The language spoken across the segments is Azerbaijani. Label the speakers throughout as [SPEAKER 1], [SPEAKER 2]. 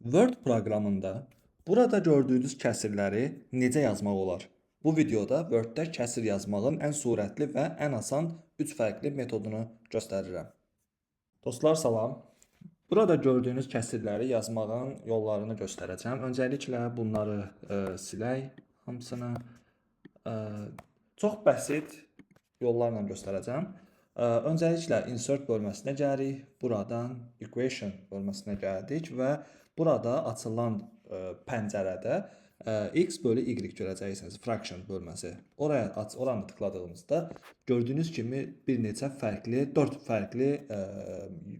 [SPEAKER 1] Word proqramında burada gördüyünüz kəsirləri necə yazmaq olar? Bu videoda Word-də kəsir yazmağın ən sürətli və ən asan 3 fərqli metodunu göstərirəm. Dostlar, salam. Burada gördüyünüz kəsirləri yazmağın yollarını göstərəcəm. Öncəliklə bunları silək hamısını. Çox bəsit yollarla göstərəcəm. Öncəliklə Insert bölməsinə gəlirik. Buradan Equation bölməsinə gəldik və burada açılan pəncərədə x bölü y görəcəksiniz. Fraction bölməsi. Oraya oranı tıkladığımızda gördüyünüz kimi bir neçə fərqli, 4 fərqli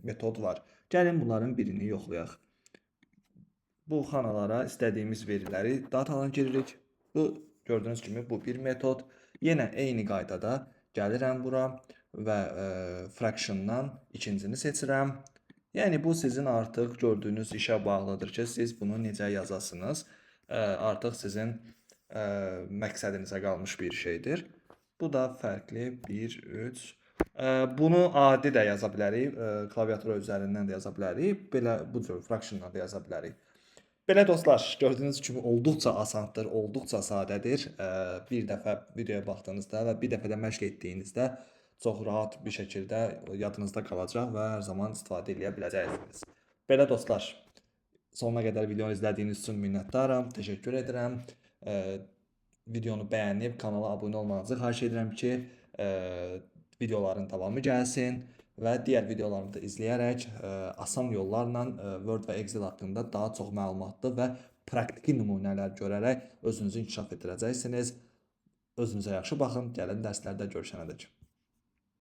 [SPEAKER 1] metod var. Gəlin bunların birini yoxlayaq. Bu xanalara istədiyimiz veriləri datadan giririk. Bu gördüyünüz kimi bu bir metod. Yenə eyni qaydada gəlirəm bura və fractiondan ikincini seçirəm. Yəni bu sizin artıq gördüyünüz işə bağlıdır ki, siz bunu necə yazasınız. Artıq sizin məqsədinizə qalmış bir şeydir. Bu da fərqli 1, 3. Bunu adi də yaza bilərik, klaviatura üzərindən də yaza bilərik. Belə bu cür fractionla da yaza bilərik. Belə dostlar, gördüyünüz kimi olduqca asandır, olduqca sadədir. Bir dəfə videoya baxdığınızda və bir dəfə də məşq etdiyinizdə çox rahat bir şəkildə yadınızda qalacaq və hər zaman istifadə edə biləcəksiniz. Belə dostlar, sonuna qədər videonu izlədiyiniz üçün minnətdaram, təşəkkür edirəm. Videonu bəyənib kanala abunə olmanızı xahiş edirəm ki, videoların davamı gəlsin və digər videolarımı da izləyərək asan yollarla Word və Excel haqqında daha çox məlumatlı və praktiki nümunələr görərək özünüzü inkişaf etdirəcəksiniz. Özünüzə yaxşı baxın. Gəlin dərslərdə görüşənədək.